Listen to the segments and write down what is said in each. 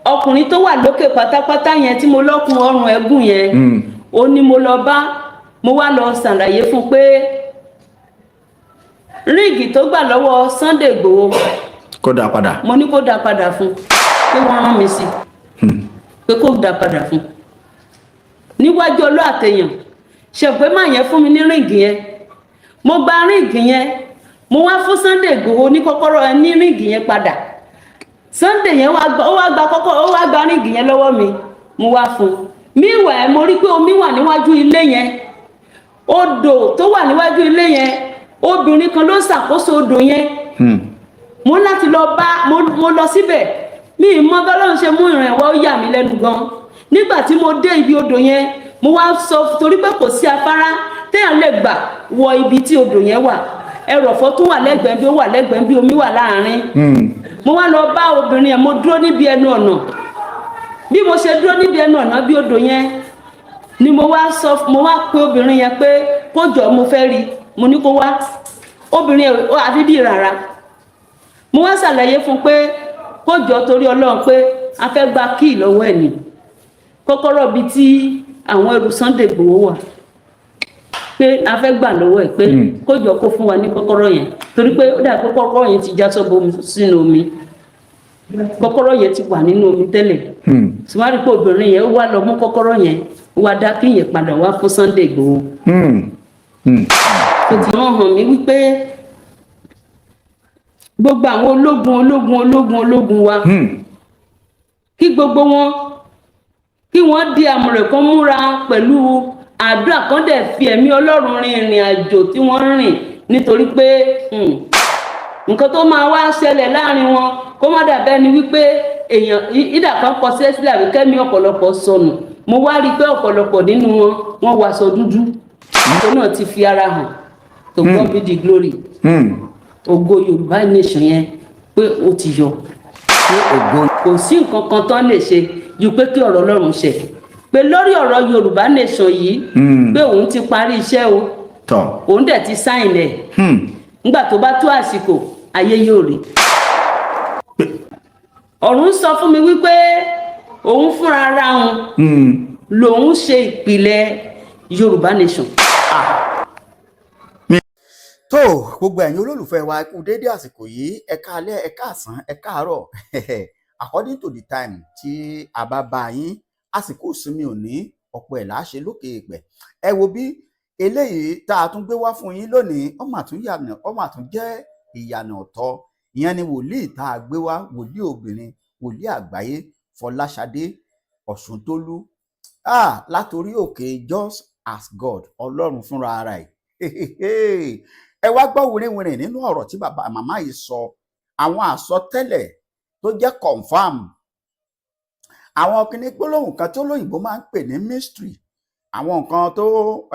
Ọkùnrin tó wà lókè pátápátá yẹn tí mo lọ́kùn ọrùn ẹ̀gùn yẹn, ó ní mo lọ bá. Mo wá lọ ṣàlàyé fún un pé ring tó gbà lọ́wọ́ Sunday Igboho, Kó dá padà. Mo ní kó dá padà fún un, pé wọ́n rán mi sí pé kó dá padà fún un níwájú ọlọ́ àtẹ̀yàn ṣe pé má yẹn fún mi ní ring yẹn. Mo gba ring yẹn, mo wá fún Sunday Igboho ní kọ́kọ́rọ́, ní ring yẹn padà. Sunday yẹn wá gba, ó wá gba kọ́kọ́, ó wá gba ring yẹn lọ́wọ́ mi. Mo wá fún un. Meanwhile, mo rí pé omi wà níwájú ilé yẹn. Odò tó wà níwájú ilé yẹn, obìnrin kan ló ń ṣàkóso odò yẹn. Mo láti lọ bá mo lọ síbẹ̀. Mi ì mọ bọ́lọ́run ṣe mú ìrìn ẹ̀wọ́, ó yà mí lẹ́nu gan. Nígbà tí mo dé ibi odò yẹn, mo wá sọ, torí pé kò sí afárá téèyàn lè gbà wọ ibi tí odò yẹn wà, ẹrọ̀fọ̀ tó wà lẹ́gbẹ̀ẹ́ bí ó wà lẹ́gbẹ̀ẹ́ bí omi wà láàrin. Mo wá lọ bá obìnrin yẹn. Mo dúró níbi ẹnu ọ̀nà. Bí mo ṣe dúró níbi ẹnu ọ̀nà bí odò yẹn ni mo wá sọ, mo wá pe obìnrin yẹn pé kó jọ, mo fẹ́ rí. Mo ní kó wá. Obìnrin yẹn ó àfi bí rárá. Mo wá ṣàlàyé fún un pé kó jọ, torí Ọlọ́run, pé a fẹ́ gba key lọ́wọ́ ẹ̀ ní kọ́kọ́rọ́ bíi tí àwọn ẹrù Sunday Igboho wà, pé a fẹ́ gbà lọ́wọ́ ẹ̀, pé kó jọ, kó fún wa ní kọ́kọ́rọ́ yẹn, torí pé ó dà pé kọ́kọ́rọ́ yẹn ti já sọ́bọ̀ sínú omi. Kọ́kọ́rọ́ yẹn ti wà nínú omi tẹ́lẹ̀. Tí wọ́n á rí pé obìnrin yẹn, ó wá lọ mú kọ́kọ́rọ́ yẹn, ó wá dá key yẹn padà wá fún Sunday Igboho. Kò tí wọ́n hàn mí wípé gbogbo àwọn ológun, ológun, ológun, ológun wa, kí gbogbo wọn kí wọ́n di àmùrè kan múra pẹ̀lú àdúrà kan, dẹ̀ fi ẹ̀mí Ọlọ́run rin ìrìn àjò tí wọ́n rìn, nítorí pé nǹkan tó máa wá ṣẹlẹ̀ láàrin wọn, kó má dàbẹ́ ni wípé èèyàn ìdà kan kọ sílẹ̀ àbí kẹ́mi ọ̀pọ̀lọpọ̀ sọnù. Mo wá rí i pé ọ̀pọ̀lọpọ̀ nínú wọn, wọ́n wọ aṣọ dúdú tó náà ti fi ara hàn. To God be the glory. Ògo Yorùbá nation yẹn pé ó ti yọ. Ṣé ògo Kò sí nǹkan kan tán lè ṣe ju pé kí ọ̀rọ̀ Ọlọ́run ṣẹ, pé lórí ọ̀rọ̀ Yorùbá nation yìí, pé òun ti parí iṣẹ́ o. Òun dẹ̀ ti sign ẹ̀. Nígbà tó bá tó àsìkò, ayé yóò rí. Ọ̀run sọ fún mi wípé òun fúnra ara òun lòun ṣe ìpìlẹ̀ Yorùbá nation. Tó gbogbo ẹ̀yin olólùfẹ́ wa, ẹ kú déédé àsìkò yìí. Ẹ káalẹ́, ẹ káàsán, ẹ káàárọ̀, according to the time tí a bá bá yín. Àsìkò ìsinmi òní, ọ̀pọ̀ ẹ̀ láṣẹ lókè èèpẹ̀. Ẹ wo bí eléyìí tá a tún gbé wá fún yín lónìí, ó mà tún yànà, ó mà tún jẹ́ ìyànà ọ̀tọ̀. Ìyẹn ni wòlíì tá a gbé wá, wòlíì obìnrin, wòlíì àgbáyé Fọláṣadé Ọ̀ṣuntólú, látòrí òkè Just as God, Ọlọ́run fúnra ara ẹ̀. Ẹ wá gbọ́ wìrìwìrì nínú ọ̀rọ̀ tí bàbá màmá yìí sọ, àwọn àsọtẹ́lẹ̀ tó jẹ́ confam, àwọn kinní gbólóhùn kan tó lóyìnbó máa ń pè ní mystery, àwọn nǹkan tó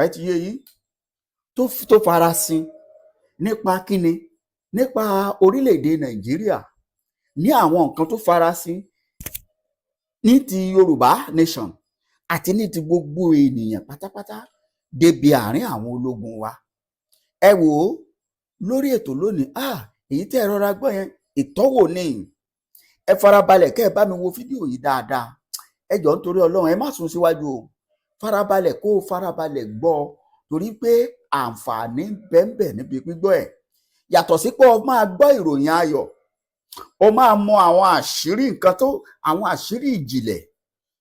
ẹ ti yé yín tó farasin nípa kíni, nípa orílẹ̀-èdè Nàìjíríà, ní àwọn nǹkan tó farasin ní ti Yorùbá nation àti ní ti gbogbo ènìyàn pátápátá débi àárín àwọn ológun wa. Ẹ wò ó lórí ètò lónìí. Èyí tẹ́ ẹ rọra gbọ́ yẹn, ìtọ́wò ni. Ẹ farabalẹ̀ kẹ́ ẹ bá mi wo fídíò yìí dáadáa. Ẹ jọ̀ọ́, nítorí Ọlọ́run, ẹ má sún síwájú o. Farabalẹ̀ kó o farabalẹ̀ gbọ́, torí pé àǹfààní bẹ́ẹ̀nbẹ́ẹ̀ níbi gbígbọ́ ẹ̀. Yàtọ̀ sí pé o máa gbọ́ ìròyìn ayọ̀, o máa mọ àwọn àṣírí nǹkan tó, àwọn àṣírí ìjìnlẹ̀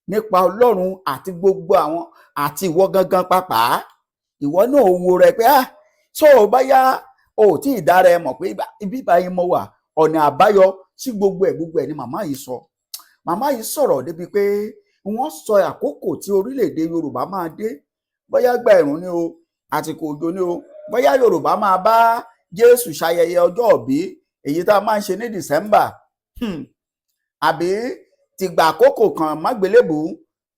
nípa Ọlọ́run àti gbogbo àwọn àti ìwọ gangan pàápàá. Ìwọ náà wo rẹ pé so báyà o ò tí ì dára ẹ mọ̀ pé ibi báyìí mo wà, ọ̀nà àbáyọ sí gbogbo ẹ̀, gbogbo ẹ̀ ni màmá yìí sọ. Màmá yìí sọ̀rọ̀ débi pé wọ́n sọ àkókò tí orílẹ̀-èdè Yorùbá máa dé, bóyá gba ẹ̀rùn ni o, àsìkò òjò ni o, bóyá Yorùbá máa bá Jésù ṣayẹyẹ ọjọ́ ìbí èyí tá a máa ń ṣe ní December, àbí tìgbà àkókò kan mágbélébùú.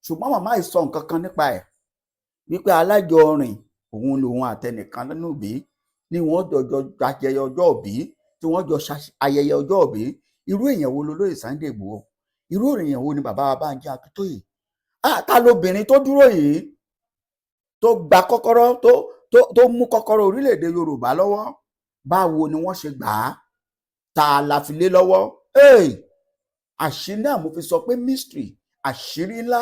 Ṣùgbọ́n màmá yìí sọ nǹkan kan nípa ẹ̀ wípé alájọrìn òun lòun àtẹnìkan nínú ìbí ni wọ́n jọjọ ayẹyẹ ọjọ́ ìbí, tí wọ́n jọ ayẹyẹ ọjọ́ ìbí. Irú èèyàn wo lolóyè Sunday Igboho? Irú èèyàn wo ni bàbá wa Bánjí Akíntóyè? Ta lobìnrin tó dúró yìí, tó gba kọ́kọ́rọ́, tó mú kọ́kọ́rọ́ orílẹ̀-èdè Yorùbá lọ́wọ́? Báwo ni wọ́n ṣe gbà á? Ta la fi lé lọ́wọ́? Àṣírí náà mo fi sọ pé mystery, àṣírí ńlá,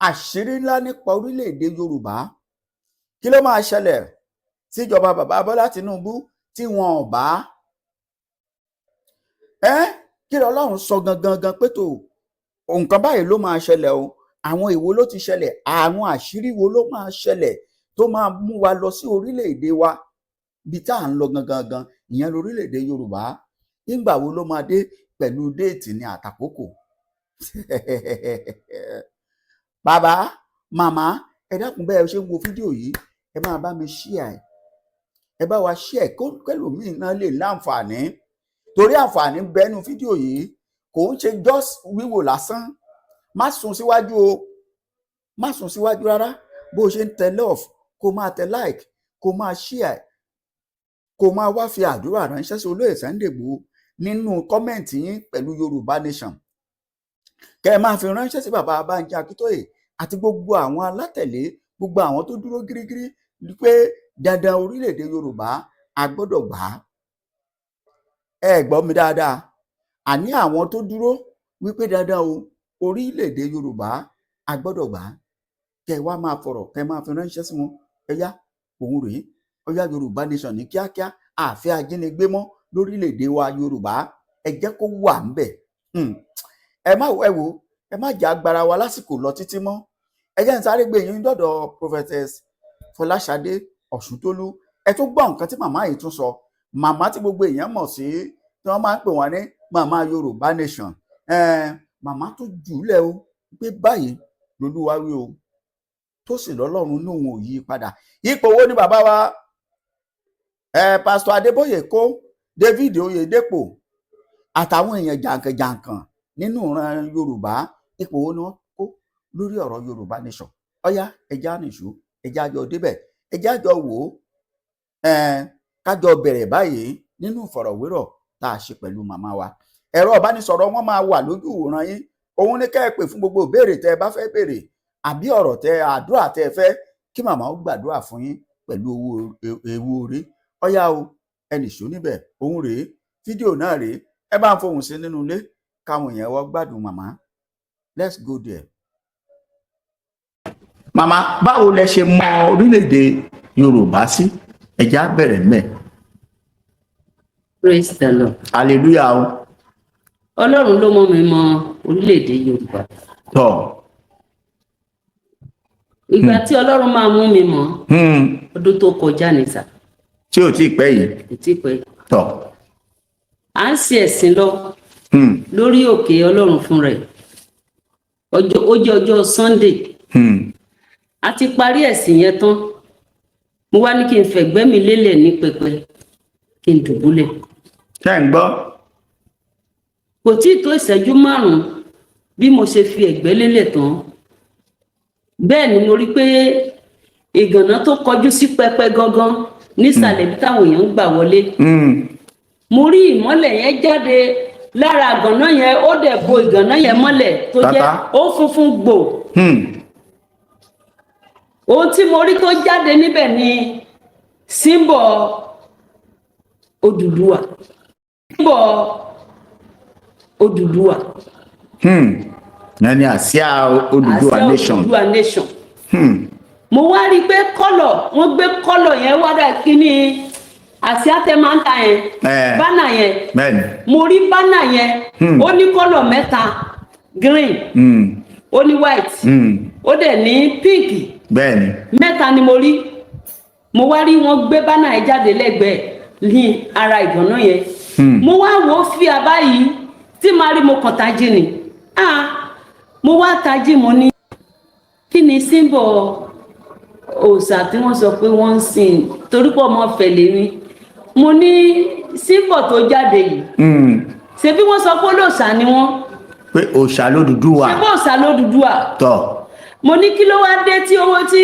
àṣírí ńlá nípa orílẹ̀-èdè Yorùbá. Kí ló máa ṣẹlẹ̀ síjọba bàbá Bọ́lá Tinubu tí wọn ò bá ẹ́? Kí lọ́lọ́run sọ gangan gan pé tó nǹkan báyìí ló máa ṣẹlẹ̀ o? Àwọn èwo ló ti ṣẹlẹ̀? Àwọn àṣírí wo ló máa ṣẹlẹ̀ tó máa mú wa lọ sí orílẹ̀-èdè wa, ibi tá à ń lọ gangan gan, ìyẹn lórílẹ̀-èdè Yorùbá? Nígbà wo ló máa dé pẹ̀lú date ní àtàkókò? Bàbá, màmá, ẹ dákun, bẹ́ẹ̀ ṣe ń wo fídíò yìí, ẹ máa bá mi share ẹ, ẹ bá wa share kẹlòmíì náà lè láǹfààní, torí àǹfààní bẹ́nu fídíò yìí. Kò ń ṣe just wíwò lásán. Má sún síwájú o, má sún síwájú rárá. Bó o ṣe ń tẹ love, kó máa tẹ like, kó máa share, kó máa wá fi àdúrà ránṣẹ́ sí olóyè Sunday Igboho nínú comment yín pẹ̀lú Yorùbá Nation, kẹ́ ẹ máa fi ránṣẹ́ sí bàbá Bánjí Akíntóyè àti gbogbo àwọn alátẹ̀lé, gbogbo àwọn tó dúró gírígírí pé dandan orílẹ̀-èdè Yorùbá a gbọ́dọ̀ gbà á. Ẹ gbọ́ mi dáadáa, àní àwọn tó dúró wípé dandan o, orílẹ̀-èdè Yorùbá a gbọ́dọ̀ gbà á. Kẹ́ ẹ wá máa fọ̀rọ̀, kẹ́ ẹ máa fi ránṣẹ́ sí wọn. Ẹ yá, òun rèé, ó yá, Yorùbá Nation ní kíákíá, àfẹ́ ajínigbé mọ́ lórílẹ̀-èdè wa Yorùbá, ẹ jẹ́ kó wà ńbẹ̀. Ẹ má, ẹ wò, ẹ má jẹ́ agbára wa lásìkò lọ títí mọ́. Ẹ jẹ́ n sáré gbé yín dọ̀dọ̀ Prophetess Fọláṣadé Ọ̀ṣuntólú. Ẹ tún gbọ́ nǹkan tí màmá yìí tún sọ, màmá tí gbogbo èèyàn mọ̀ sí, tí wọ́n máa ń pè wọ́n ní màmá Yorùbá Nation. Màmá tó jù ú lẹ̀ o pé báyìí lolúwa wí o, tó sì lọ́lọ́run ní òun ò yí padà. Ipò wo ni bàbá wa Pásítọ̀ Adébóyè kó, David Oyèdèpọ̀ àtàwọn èèyàn jàǹkànjàǹkàn nínú ìran Yorùbá, ipò wo ni wọ́n kó lórí ọ̀rọ̀ Yorùbá Nation? Ọ̀yá, ẹja nìṣó, ẹja jọ débẹ̀, ẹja jọ wò ó, kájọ bẹ̀rẹ̀ báyìí nínú ìfọ̀rọ̀wérọ̀ tá a ṣe pẹ̀lú màmá wa. Ẹ̀rọ ìbánisọ̀rọ̀ wọn máa wà lójú ìwòran yín. Òun ní kẹ́ ẹ pè fún gbogbo ìbéèrè tẹ́ ẹ bá fẹ́ béèrè, àbí ọ̀rọ̀ tẹ́ àdúrà tẹ́ ẹ fẹ́ kí màmá ó gbàdúrà fún yín pẹ̀lú owó ewu orí. Ọ̀yá o, ẹ nìṣó níbẹ̀. Òun rèé, fídíò náà rèé. Ẹ bá ń fohùn sí nínú ilé káwọn èèyàn wọ́n gbádùn màmá. Let's go there. Màmá, báwo lẹ ṣe mọ orílẹ̀-èdè Yorùbá sí? Ẹ jẹ́ á bẹ̀rẹ̀ mẹ́. Praise the Lord. Hallelujah o. Ọlọ́run ló mọ̀ mi mọ orílẹ̀-èdè Yorùbá. Tọ́. Ìgbà tí Ọlọ́run máa mú mi mọ̀, ọdún tó kọjá ní sà. Tí ò tí ì pẹ́ yìí. Kò tí ì pẹ́. Tọ́. À ń ṣe ẹ̀sìn lọ lórí òkè Ọlọ́run fún rẹ̀. Ọjọ́ ó jẹ́ ọjọ́ Sunday. A ti parí ẹ̀sìn yẹn tán, mo wá ní kí n fẹ̀gbẹ́ mi lélẹ̀ ní pẹpẹ, kí n dùbúlẹ̀. Ṣé ń gbọ́? Kò tí ì tó ìṣẹ́jú 5 bí mo ṣe fi ẹ̀gbẹ́ lélẹ̀ tán, bẹ́ẹ̀ ni mo rí pé ìgànná tó kọjú sí pẹpẹ gangan nísàlẹ̀ bí táwọn èèyàn ń gbà wọlé, mo rí ìmọ́lẹ̀ yẹn jáde lára ìgànná yẹn, ó dẹ̀ bo ìgànná yẹn mọ́lẹ̀ tó jẹ́ Tata. ó funfun gbò. Ohun tí mo rí tó jáde níbẹ̀ ni symbol Odùduwà, symbol Odùduwà. Yẹn ni àsíá Odùduwà Àsíá Nation. Odùduwà Nation. Mo wá rí i pé colour wọ́n gbé colour yẹn wá dà kíní àsíá tẹ máa ń ta yẹn, banner yẹn. Mo rí banner yẹn, ó ní colour mẹ́ta: green, ó ní white, ó dẹ̀ ní pink. Mẹ́ta ni mo rí. Mo wá rí wọn gbé banner yẹn jáde lẹ́gbẹ̀ẹ́ ní ara ìgànná yẹn. Mo wá wò ó fi àbá yìí tí màá rí, mo kàn tají ni. Ah, mo wá tají, mo ní kí ni symbol òòṣà tí wọ́n sọ pé wọ́n ń sìn, torí pé ọmọ fẹ̀lẹ̀ ni. Mo ní symbol tó jáde yìí, ṣebí wọ́n sọ pé olóòṣà ni wọ́n? Pé òòṣà lódùduwà. Ṣé bó òòṣà lódùduwà? Tọ́. Mo ní kí ló wá dé tí owó tí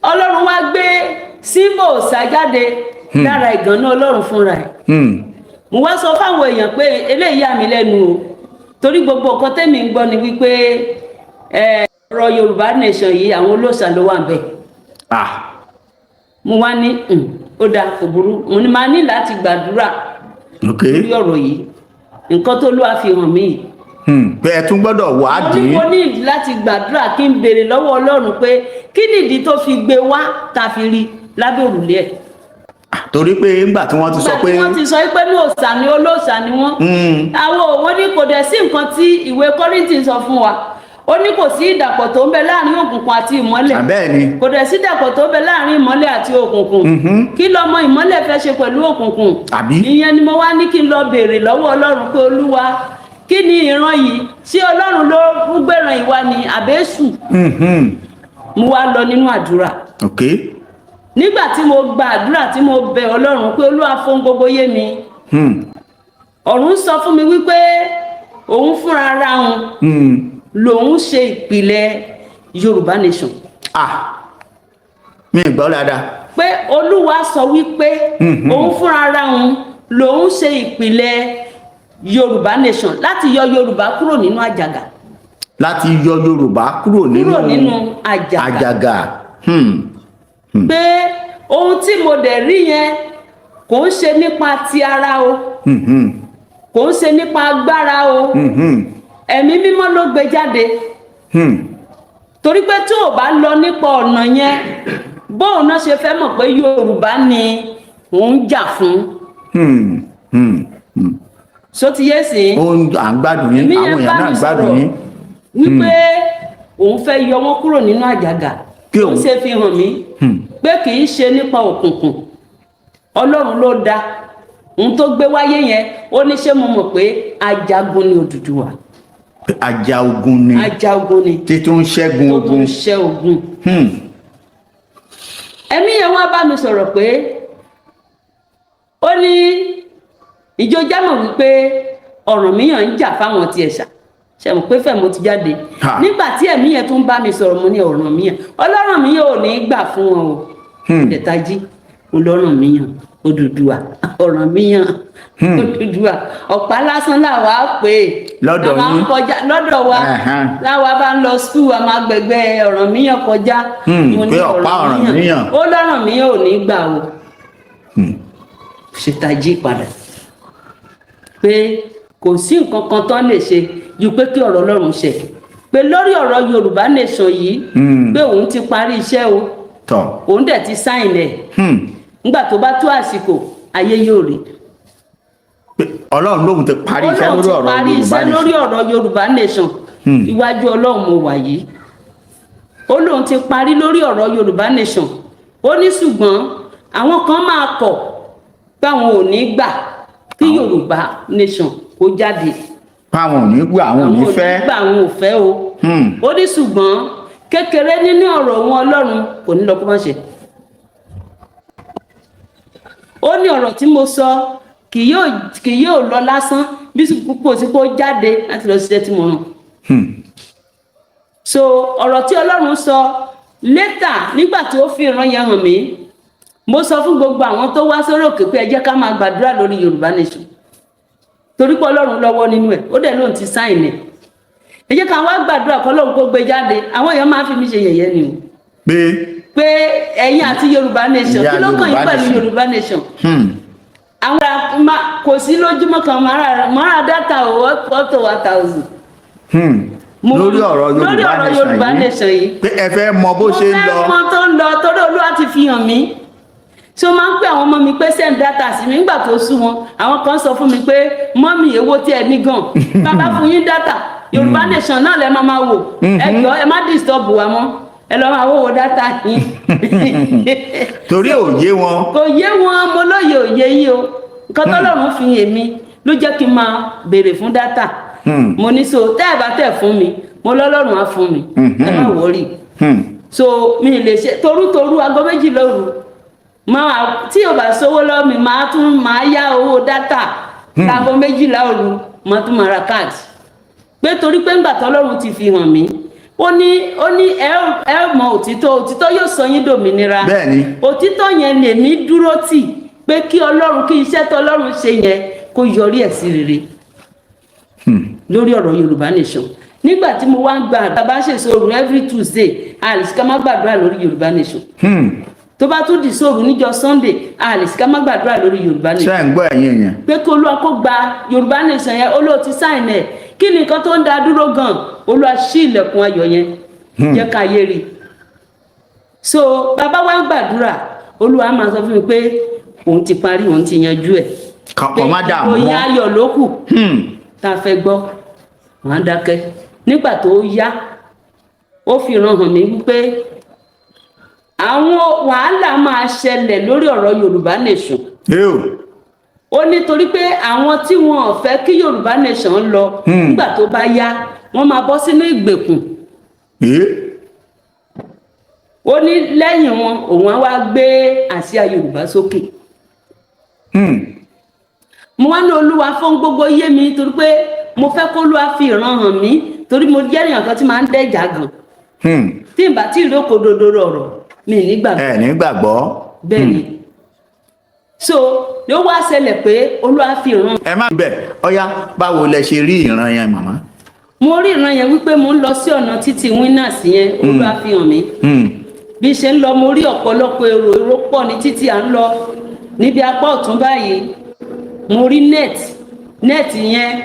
Ọlọ́run wá gbé symbol òòṣà jáde lára ìgànná Ọlọ́run fúnra ẹ̀? Mo wá sọ fáwọn èèyàn pé eléyìí yà mí lẹ́nu o, torí gbogbo nǹkan tẹ́mi ń gbọ́ ni wípé ọ̀rọ̀ Yorùbá Nation yìí, àwọn olóòṣà ló wà ń bẹ̀. Ah. Mo wá ní, "Ó dáa, kò burú." Mo ní máa ní láti gbàdúrà lórí ọ̀rọ̀ yìí. Nǹkan tó ló wá fi hàn mí yìí, Pé ẹ tún gbọ́dọ̀ mo ní wádìí. Mo ní láti gbàdúrà kí n béèrè lọ́wọ́ Ọlọ́run pé kí nìdí tó fi gbé wá tá a fi rí lábẹ́ òrùlé ẹ̀. Torí pé ńgbà tí wọ́n ti sọ Ìgbà pé tí wọ́n ti sọ pé ní òòṣà ni, olóòṣà ni wọ́n. Àwọn òwò ní kò dẹ̀ sí nǹkan tí ìwé Kọ́ríńtì sọ fún wa. Ó ní kò sí ìdàpọ̀ tó ń bẹ láàrin òkùnkùn àti ìmọ́lẹ̀. Bẹ́ẹ̀ ni. Kò dẹ̀ sí ìdàpọ̀ tó ń bẹ láàrin ìmọ́lẹ̀ àti òkùnkùn. Kí lọmọ ìmọ́lẹ̀ fẹ́ ṣe pẹ̀lú òkùnkùn? Àbí? Ìyẹn ni mo wá ní kí n lọ béèrè lọ́wọ́ Ọlọ́run pé, Olúwa, kí ni ìran yìí? Ṣé Ọlọ́run ló gbẹ̀ràn ìwà ni àbẹ́sù? Mo wá lọ nínú àdúrà. Nígbà tí mo gba àdúrà, tí mo bẹ Ọlọ́run pé, Olúwa, fún gbogbo yé mi, ọ̀run sọ fún mi wípé òun fúnra ara òun lòun ṣe ìpìlẹ̀ Yorùbá Nation. Ah, mi ì gbọ́ dáadáa. Pé Olúwa sọ wípé òun fúnra ara òun lòun ṣe ìpìlẹ̀ Yorùbá Nation láti yọ Yorùbá kúrò nínú àjàgà. Láti yọ Yorùbá kúrò nínú Kúrò nínú àjàgà. Àjàgà. Pé ohun tí mo dẹ̀ rí yẹn kò ń ṣe nípa ti ara o, kò ń ṣe nípa agbára o, Ẹ̀mí Mímọ́ ló gbé jáde. Torí pé tí ò bá lọ nípa ọ̀nà yẹn, bóun náà ṣe fẹ́ mọ̀ pé Yorùbá ni òun jà fún? So ti yé sí? Ó ń à ń gbádùn yín. Ẹ̀mí Àwọn yẹn èèyàn bá náà mi ń gbádùn sọ̀rọ̀ yín. wípé òun fẹ́ yọ wọ́n kúrò nínú àjàgà. Kí Ó òun- ṣe fi hàn mí pé kì í ṣe nípa òkùnkùn, Ọlọ́run ló dá ohun tó gbé wáyé yẹn. Ó ní ṣé mo mọ̀ pé ajagun ni Odùduwà? Ajá ogun ni. Ajagun ni. Títún ṣẹ́gun Tó tún ogun. ṣẹ́ ogun. Ẹ̀mí yẹn wá bá mi sọ̀rọ̀ pé ó ní ìjọ jámọ̀ wípé Ọ̀rànmíyàn ń jà fáwọn tiẹ̀ ṣá ṣe mọ̀ pé fẹ́ mo ti jáde. Nígbà tí ẹ̀mí yẹn tún bá mi sọ̀rọ̀, mo ní Ọ̀rànmíyàn, Ọlọ́rànmíyàn ò ní gbà fún wọn o. Ẹ̀tají Ọlọ́rànmíyàn, Odùduwà, Ọ̀rànmíyàn, Odùduwà, ọ̀pá lásán làwa pè é. Lọ́dọ̀ A máa ń yín. kọjá lọ́dọ̀ wa. Láwa bá ń lọ school, a máa gbẹgbẹ́ Ọ̀rànmíyàn kọjá. Mo ní Pé ọ̀pá Ọ̀rànmíyàn. Ó lọ́rànmíyàn ò ní gbà o. Ṣètàjí padà pé kò sí nǹkan kan tán lè ṣe ju pé kí ọ̀rọ̀ Ọlọ́run ṣẹ, pé lórí ọ̀rọ̀ Yorùbá Nation yìí, pé òun ti parí iṣẹ́ o, òun dẹ̀ ti sign ẹ̀. Nígbà tó bá tó àsìkò, ayé yóò rí. Pé Ọlọ́run lóhun ti parí iṣẹ́ Ọlọ́run lórí ti ọ̀rọ̀ parí Yorùbá iṣẹ́ Nation. lórí ọ̀rọ̀ Yorùbá Nation. Iwájú Ọlọ́run mo wà yìí. Ó lóun ti parí lórí ọ̀rọ̀ Yorùbá Nation. Ó ní ṣùgbọ́n àwọn kan máa kọ̀ páwọn ò ní gbà kí Yorùbá Nation kó jáde. Páwọn ò ní gbà, àwọn ò ní Àwọn ò fẹ́. ní gbà, àwọn ò fẹ́ o. Ó ní ṣùgbọ́n kékeré nínú ọ̀rọ̀ òun Ọlọ́run kò ní lọ kó má ṣe. Ó ní ọ̀rọ̀ tí mo sọ kì yóò lọ lásán bí kò sí kó jáde láti lọ ṣiṣẹ́ tí mo rán. So ọ̀rọ̀ tí Ọlọ́run sọ later, nígbà tí ó fi ìran yẹn hàn mí, mo sọ fún gbogbo àwọn tó wá sórí òkè pé ẹ jẹ́ ká máa gbàdúrà lórí Yorùbá Nation, torí pé Ọlọ́run lọ́wọ́ nínú ẹ̀, ó dẹ̀ lóun ti sign ẹ̀. Ẹ jẹ́ ká wá gbàdúrà kọ́lọ́run kó gbé jáde. Àwọn èèyàn máa ń fi mí ṣe yẹ̀yẹ́ ni o. Pé Pé ẹ̀yin àti Yorùbá Nation, Ìyá kí ló kàn yín Yorùbá pẹ̀lú Nation. Yorùbá Nation? Àwọn ará kò sí lójúmọ́ kan, máa ra data o up to 1,000. Lórí ọ̀rọ̀ Lórí Yorùbá ọ̀rọ̀ Nation Yorùbá yìí. Nation yìí. Pé ẹ fẹ́ mọ bó ṣe ń lọ. Mo fẹ́ mọ tó ń lọ torí Olúwa ti fi hàn mí. Tí ó máa ń pè àwọn ọmọ mi pé send data sí mi, nígbà tó sú wọn, àwọn kan sọ fún mi pé, "Mummy, èwo tí ẹ ní gan? Bàbá fún yín data, Yorùbá Nation náà lẹ máa máa wò. Ẹ jọ, ẹ má disturb wa mọ́, ẹ lọ máa wọ́wọ́ data yín." Torí òye wọn. Kò yé wọn. Mo lóye òye yín o. Nǹkan tọ́lọ́run fi hàn mí ló jẹ́ kí n máa béèrè fún data. Mo ní so tẹ́ ẹ bá tẹ̀ fún mi, mo lọ́lọ́run á fún mi, ẹ má worry. So mi lè ṣe torútorú aago 2 lóru máa tí o bá sówó lọ́wọ́ mi, máa tún máa yá owó data aago 12 òru, máa tún máa ra káàdì, pé torí pé ńgbà tọ́lọ́run ti fi hàn mí, ó ní ẹ ó mọ òtítọ́, òtítọ́ yóò sọ yín dòmìnira. Òtítọ́ yẹn lèmi dúró tì, pé kí Ọlọ́run, kí iṣẹ́ tọ́lọ́run ṣe yẹn kó yọrí ẹ̀ sí rere lórí ọ̀rọ̀ Yorùbá Nation. Nígbà tí mo wá ń gba àgbà bá ṣèṣe òru every Tuesday, àlìsíkà má gbàdúrà lórí Yorùbá Nation. Tó bá tún di sóòrù níjọ́ Sunday, a lè sí ká má gbàdúrà lórí Yorùbá nation. Ṣé ń gbọ́, ẹ̀yin èèyàn? Pé kí Olúwa kó gba Yorùbá nation yẹn. Olóò ti sign ẹ̀. Kí ni nǹkan tó ń da dúró gan? Olúwa ṣí ilẹ̀kùn ayọ̀ yẹn, jẹ́ ká yé rí. So bàbá wa ń gbàdúrà, Olúwa máa sọ fún mi pé òun ti parí, òun ti yanjú ẹ̀. Kọ́ má dààmú ìròyìn mọ́. Ayọ̀ ló kù tá a fẹ́ gbọ́. Wọ́n á dákẹ́. Nígbà tó yá, ó fi ràn hàn mí wípé àwọn wàhálà máa ṣẹlẹ̀ lórí ọ̀rọ̀ Yorùbá nation. Yóò. Ó nítorí pé àwọn tí wọn ò fẹ́ kí Yorùbá nation lọ, nígbà tó bá yá, wọ́n máa bọ́ sínú ìgbèkùn. Ó ní lẹ́yìn wọn, òun á wá gbé àsíá Yorùbá sókè. Mo wá ní, Olúwa, fún gbogbo yé mi, torí pé mo fẹ́ kó Olúwa fi ìran hàn mí, torí mo jẹ́ èèyàn kan tí máa ń dẹ́jà gan. Tí n bá tí ì rí òkodoro ọ̀rọ̀ mi nígbà. Ẹ ní gbàgbọ́. Bẹ́ẹ̀ ni. So ló wá ṣẹlẹ̀ pé Olúwa fi ìran. Ẹ má bẹ̀ ọ̀yá, báwo lẹ ṣe rí ìran yẹn, màmá? Mo rí ìran yẹn wípé mo ń lọ sí ọ̀nà títí Winners yẹn. Olúwa fi hàn mí. Bí ṣe ń lọ, mo rí ọ̀pọ̀lọpọ̀ èrò. Èrò pọ̀ ní títí à ń lọ. Níbi apá ọ̀tún báyìí, mo rí net. Net yẹn,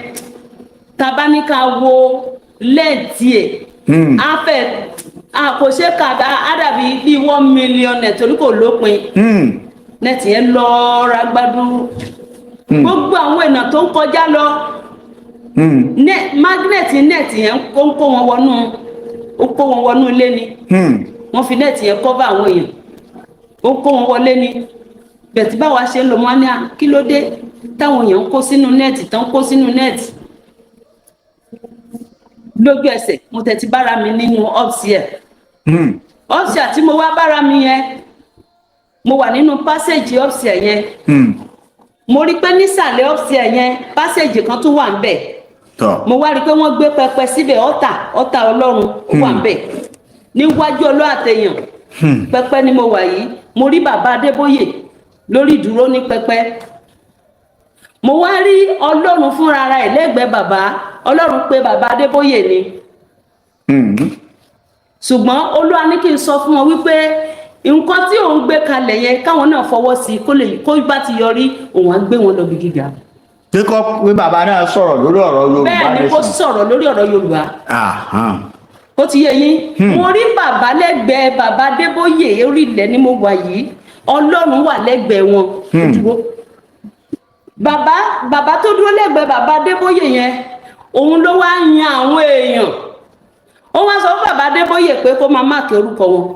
tá a bá ní ká wo length ẹ̀, á fẹ́ a kò ṣe kà, á dàbí bíi 1 million net, torí kò lópin. Net yẹn lọ ragbádùn. Gbogbo àwọn èèyàn tó ń kọjá lọ, magnet net yẹn ó ń kó wọn wọnú, ó kó wọn wọnú ilé ni. Wọ́n fi net yẹn cover àwọn èèyàn, ó kó wọn wọlé ni. Bẹ̀tí báwa ṣe ń lọ, wọn á ní à, kí ló dé táwọn èèyàn ń kó sínú net, tán kó sínú net? Lójú ẹsẹ̀, mo tẹ̀ ti bára mi nínú upstairs. Upstairs tí mo wá bára mi yẹn, mo wà nínú passage upstairs yẹn. Mo rí pé nísàlẹ̀ upstairs yẹn, passage kan tún wà ń bẹ̀. Mo wá rí i pé wọ́n gbé pẹpẹ síbẹ̀, altar Ọlọ́run, ó wà ń bẹ̀ níwájú Ọlọ́ àtẹ̀yàn. Pẹpẹ ni mo wà yìí. Mo rí bàbá Adébóyè lórí ìdúró ní pẹpẹ. Mo wá rí Ọlọ́run fúnra ara ẹ̀ lẹ́gbẹ̀ẹ́ bàbá. Ọlọ́run pé bàbá Adébóyè ni. Ṣùgbọ́n Olúwa ní kí n sọ fún wọn wípé nǹkan tí òun gbé kalẹ̀ yẹn, káwọn náà fọwọ́ sí i, kó lè kó bá ti yọrí, òun á gbé wọn lọ bí gíga. Pé kọ́ pé bàbá náà sọ̀rọ̀ lórí ọ̀rọ̀ Yorùbá Bẹ́ẹ̀ ni, kó nation. sọ̀rọ̀ lórí ọ̀rọ̀ Yorùbá. Ó ti yé yín. Mo rí bàbá lẹ́gbẹ̀ẹ́ bàbá Adébóyè. Orí ilẹ̀ ni mo wà yìí, Ọlọ́run wà lẹ́gbẹ̀ẹ́ wọn, ó dúró. Bàbá tó dúró lẹ́gbẹ̀ẹ́ bàbá Adébóyè yẹn, òun ló wá yan àwọn èèyàn. Ó wá sọ fún bàbá Adébóyè pé kó máa mark orúkọ wọn.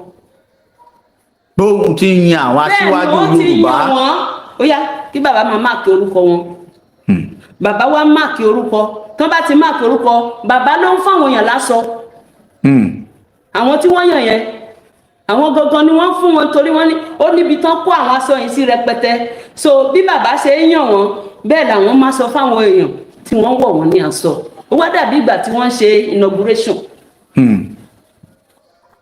Bóun ti ń yan àwọn Bẹ́ẹ̀ ni. aṣíwájú Ó ti Yorùbá. yan wọ́n. Ó yá, kí bàbá máa mark orúkọ wọn. Bàbá wa mark orúkọ. Tán bá ti mark orúkọ, bàbá ló ń fáwọn èèyàn lásọ. Àwọn tí wọ́n yàn yẹn, àwọn gangan ni wọ́n fún wọn, torí wọ́n ní ó níbi tán kó àwọn aṣọ yìí sí rẹpẹtẹ. So bí bàbá ṣe ń yàn wọ́n, bẹ́ẹ̀ làwọn máa sọ fáwọn èèyàn tí wọ́n wọ̀ wọ́n ní aṣọ. Ó wá dàbí ìgbà tí wọ́n ń ṣe inauguration.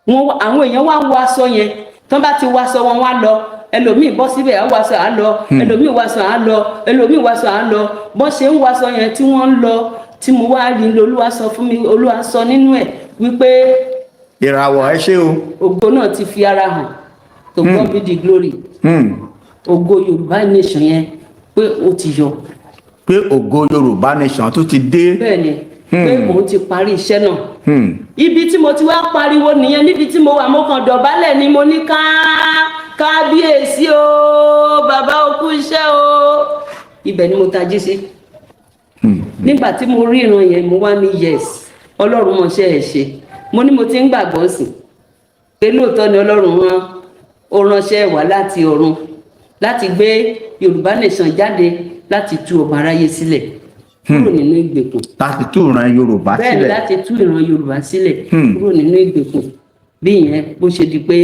Wọn, àwọn èèyàn wá wọ aṣọ yẹn. Tán bá ti wọ aṣọ wọn, wá lọ. Ẹlòmíì bọ́ síbẹ̀, á wọ aṣọ, á lọ. Ẹlòmíì wọ aṣọ, á lọ. Ẹlòmíì wọ aṣọ, á lọ. Bọ́n ṣe ń wọ aṣọ yẹn tí wọ́n ń lọ, tí mo wá rí, Olúwa sọ fún mi, Olúwa sọ nínú ẹ̀ wípé Ìràwọ̀, ẹ ṣé o. ògo náà ti fi ara hàn. To God be the glory. Ògo Yorùbá nation yẹn, pé ó ti yọ. Pé ògo Yorùbá nation tó ti dé. Bẹ́ẹ̀ ni, pé òun ti parí iṣẹ́ náà. Ibi tí mo ti wá pariwo nìyẹn. Níbi tí mo wà, mo kàn dọ̀bálẹ̀ ni. Mo ní ká kábíyèsí o, bàbá, okú iṣẹ́ o. Ibẹ̀ ni mo tají sí. Nígbà tí mo rí ìran yẹn, mo wá ní, "Yes, Ọlọ́run mọṣẹ́ ẹ̀ ṣe." Mo ní mo ti ń gbàgbọ́ sí pé lóòótọ́ ni Ọlọ́run rán, ó ránṣẹ́ wá láti ọ̀run láti gbé Yorùbá nation jáde, láti tú ọmọ aráyé sílẹ̀ kúrò nínú ìgbèkùn. Láti tú ìran Yorùbá Bẹ́ẹ̀ ni. sílẹ̀. Láti tú ìran Yorùbá sílẹ̀ kúrò nínú ìgbèkùn. Bí ìyẹn bó ṣe di pé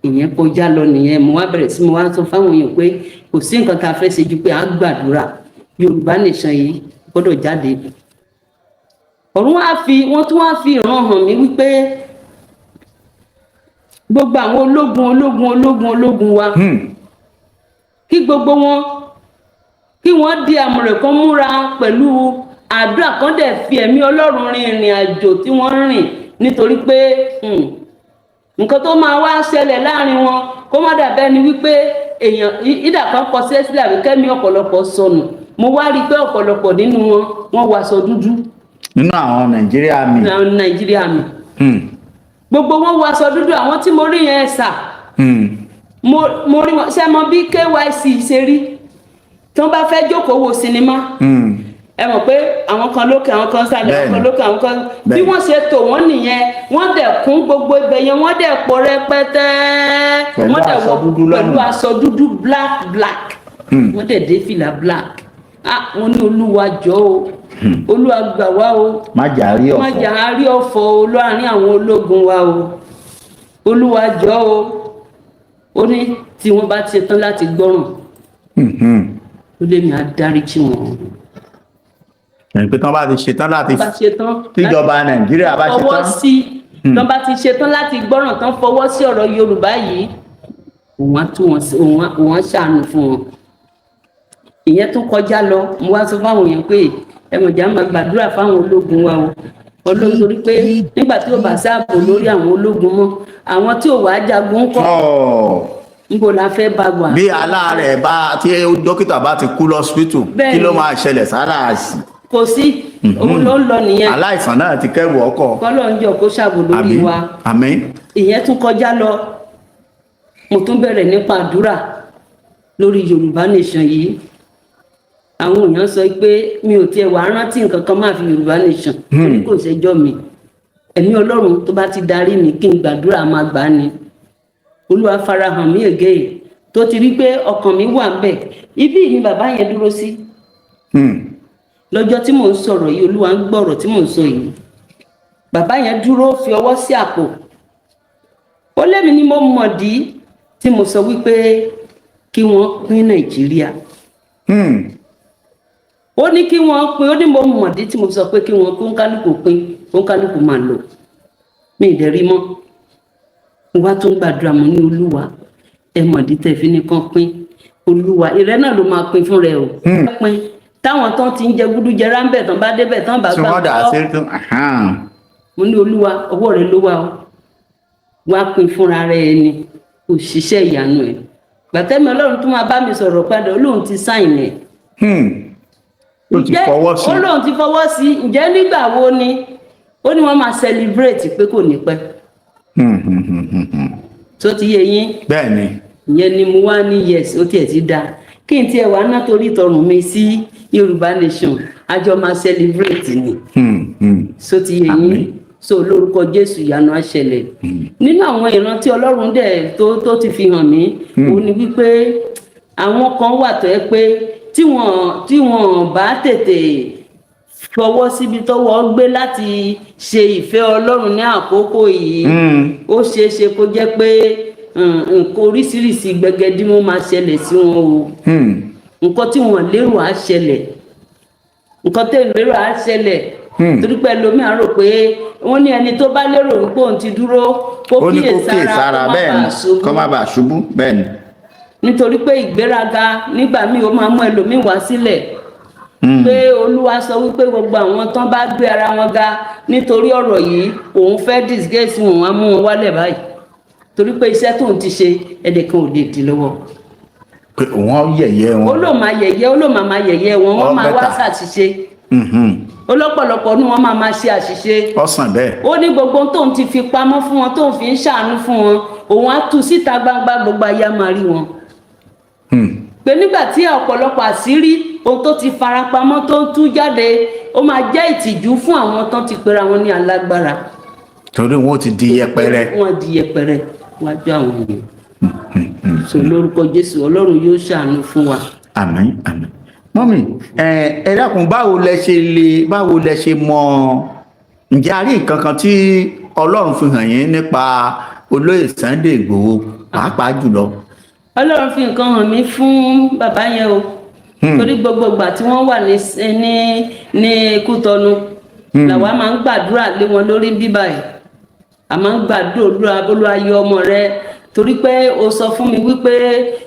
ìyẹn kọjá lọ nìyẹn. Mo wá bẹ̀rẹ̀ sí, mo wá sọ fáwọn èèyàn pé kò sí nǹkan tá a fẹ́ ṣe ju pé à ń gbàdúrà, Yorùbá nation yìí gbọ́dọ̀ jáde. Ọ̀run wá fi, wọ́n tún wá fi ìran hàn mí wípé gbogbo àwọn ológun, ológun, ológun, ológun wa, kí gbogbo wọn, kí wọ́n di àmùrè kan múra pẹ̀lú àdúrà kan, dẹ̀ fi ẹ̀mí Ọlọ́run rin ìrìn àjò tí wọ́n ń rìn, nítorí pé Nǹkan tó máa wá ṣẹlẹ̀ láàrin wọn, kó má dàbẹ́ ni wípé èèyàn ìdà kan kọ sílẹ̀ sílẹ̀ àbí kẹ́mi ọ̀pọ̀lọpọ̀ sọnù. Mo wá rí i pé ọ̀pọ̀lọpọ̀ nínú wọn, wọ́n wọ aṣọ dúdú. Nínú àwọn Nàìjíríà mi. Ní àwọn Nàìjíríà mi, gbogbo wọn wọ aṣọ dúdú. Àwọn tí mo rí yẹn sà, mo rí wọn. Ṣé mọ bí KYC ṣe rí tí wọ́n bá fẹ́ jókòó wo sinimá? Ẹ mọ̀ pé àwọn kan lókè, àwọn kan sálẹ̀, àwọn kan lókè, àwọn kan bí wọ́n ṣe tò wọ́n nìyẹn. Wọ́n dẹ̀ kún gbogbo ibẹ̀ yẹn, wọ́n dẹ̀ pọ̀ rẹpẹtẹ. Pẹ̀lú Wọ́n dẹ̀ aṣọ wọ dúdú lọ́rùn. Pẹ̀lú aṣọ dúdú, black black. Wọ́n dẹ̀ dé fìlà black. Ah, wọ́n ní, Olúwa jọ̀ọ́ o, Olúwa gbà wá o. Má jà rí Má ọ̀fọ̀. jà á rí ọ̀fọ̀ o láàrin àwọn ológun wa o. Olúwa jọ̀ọ́ o. Ó ní tí wọ́n bá ti ṣetán láti gbọ́ràn, ó lé mi á dáríjì wọn. Ẹni pé tí wọ́n bá ti ṣetán láti Bá ṣetán tíjọba Nàìjíríà bá fọwọ́ ṣetán. sí, tán bá ti ṣetán láti gbọ́ràn, tán fọwọ́ sí ọ̀rọ̀ Yorùbá yìí, òun á tú wọn sí, òun á ṣàánú fún wọn. Ìyẹn tún kọjá lọ. Mo wá sọ fáwọn èèyàn pé ẹmọ̀jà máa gbàdúrà fáwọn ológun wa o, ológun, torí pé nígbà tí ò bá sáàbò lórí àwọn ológun mọ́, àwọn tí ò wá jagun kọ́, Ọ̀, níbo la fẹ́ bá wà? Bí aláàárẹ̀ bá tí dókítà bá ti kú lọ́sibítù, kí ló máa ṣẹlẹ̀ sára àsì? Kò sí, òun ló ń lọ nìyẹn. Aláìsàn náà ti kẹ́rù ọkọ̀. Kọ́lọ́ ń jọ kó ṣàbò lórí Àmín. wa. Àmín. Ìyẹn tún kọjá lọ. Mo tún bẹ̀rẹ̀ nípa àdúrà lórí Yorùbá Nation yìí. Àwọn èèyàn sọ pé mi ò tiẹ̀ wá rántí nǹkan kan máa fi Yorùbá Nation, torí kò ṣẹjọ́ mi. Ẹ̀mí Ọlọ́run tó bá ti darí mi kí n gbàdúrà, máa gbà á ni. Olúwa farahàn mí again, tó ti rí pé ọkàn mi wà ńbẹ̀. Ibí ni bàbá yẹn dúró sí lọ́jọ́ tí mò ń sọ̀rọ̀ yìí. Olúwa ń gbọ́rọ̀ tí mò ń sọ yìí. Bàbá yẹn dúró, fi ọwọ́ sí àpò. Ó lémi ni mo mọ̀dí tí mo sọ wípé kí wọ́n pín Nàìjíríà. Ó ní kí wọ́n pín, ó ní mo mọ̀dí tí mo sọ pé kí wọ́n kó ń kálukú pín, kó ń kálukú máa lò. Mi ì dẹ̀ rí mọ́. Mo wá tún gbàdúrà, mo ní, Olúwa, ẹ mọ̀dí tẹ̀ fi ní kán pín. Olúwa, ìrẹ́ náà ló máa pín fún rẹ o. Pín táwọn tán ti ń jẹ gúdújẹrá ń bẹ̀ tán, bá débẹ̀ tán, bá Tí gbà wọ́n dà kọ́. sí tó. Mo ní, Olúwa, ọwọ́ rẹ ló wà o, wá pín fúnra rẹ ni, òṣìṣẹ́ ìyanu ẹ̀. Gbàtẹ́mi Ọlọ́run tún máa bá mi sọ̀rọ̀ padà, Olóhùn ti sign ẹ̀. Ó ti fọwọ́ sí. Olóhùn ti fọwọ́ sí. Ǹjẹ́ nígbà wo ni? Ó ní wọ́n máa celebrate pé kò ní pẹ́. Tó ti yé yín? Bẹ́ẹ̀ ni. Ìyẹn ni mo wá ní yes, ó tiẹ̀ ti dáa kí n tiẹ̀ wá ná torí tọrùn mi sí Yorùbá Nation, àjọ máa celebrate ni. So ti yé yín? Àmín. So lórúkọ Jésù, ìyanu á ṣẹlẹ̀. Nínú àwọn ìran tí Ọlọ́run dẹ̀ tó ti fi hàn mí, òun ni wípé àwọn kan wà tó yẹ pé tí wọ́n bá tètè fọwọ́ síbi tọ́wọ́ gbé láti ṣe ìfẹ́ Ọlọ́run ní àkókò yìí, ó ṣeé ṣe kó jẹ́ pé nǹkan oríṣiríṣi gbẹgẹdímọ máa ṣẹlẹ̀ sí wọn o. Nǹkan tí wọ́n lérò á ṣẹlẹ̀, nǹkan tí wọ́n lérò á ṣẹlẹ̀, torí pé ẹlòmíà rò pé wọ́n ní ẹni tó bá lérò wípé òun ti dúró, kó Ó ní kíyè kó kíyè sára, sára. kó má Bẹ́ẹ̀ bàa ni. ṣubú. Kó má bàa ṣubú, bẹ́ẹ̀ ni. Nítorí pé ìgbéraga nígbà míì, ó máa mú ẹlòmíì wá sílẹ̀, pé Olúwa sọ wípé gbogbo àwọn tán bá gbé ara wọn ga nítorí ọ̀rọ̀ yìí, òun fẹ́ disgrace wọn, á mú wọn wálẹ̀ báyìí, torí pé iṣẹ́ tóun ti ṣe, ẹnìkan ò lè dì lọ́wọ́. Pé wọ́n yẹ̀yẹ́ Ó wọn. lóun máa yẹ̀yẹ́, ó lóun máa yẹ̀yẹ́ wọn, wọ́n All máa wá better. ṣàṣìṣe. Ó lọ́pọ̀lọpọ̀ ní wọ́n máa máa ṣe àṣìṣe. Ọ̀sán bẹ́ẹ̀. Ó ní gbogbo ohun tóun ti fi pamọ́ fún wọn, tóun fi ń ṣàánú fún wọn, òun á tú síta gbangba, gbogbo ayé á máa rí wọn, pé nígbà tí ọ̀pọ̀lọpọ̀ àṣírí ohun tó ti farapamọ́ tó ń tú jáde, ó máa jẹ́ ìtìjú fún àwọn tán ti pera wọn ní alágbára. Torí wọn ó ti di yẹpẹrẹ. Wọn di yẹpẹrẹ wájú àwọn èèyàn. So lórúkọ Jésù, Ọlọ́run yóò ṣàánú fún wa. Àmín, àmín. Mummy, ẹ dákun, báwo lẹ ṣe mọ, ǹjẹ́ a rí nǹkan kan tí Ọlọ́run fi hàn yín nípa olóyè Sunday Ìgbòho pàápàá jùlọ? Ọlọ́run fi nǹkan hàn mí fún bàbá yẹn o, torí gbogbo ìgbà tí wọ́n wà ní Kútọ́nù làwa máa ń gbàdúrà lé wọn lórí bíbá yìí. A máa ń gbàdúrà, Olúwa, Olúwa yọ ọmọ rẹ, torí pé o sọ fún mi wípé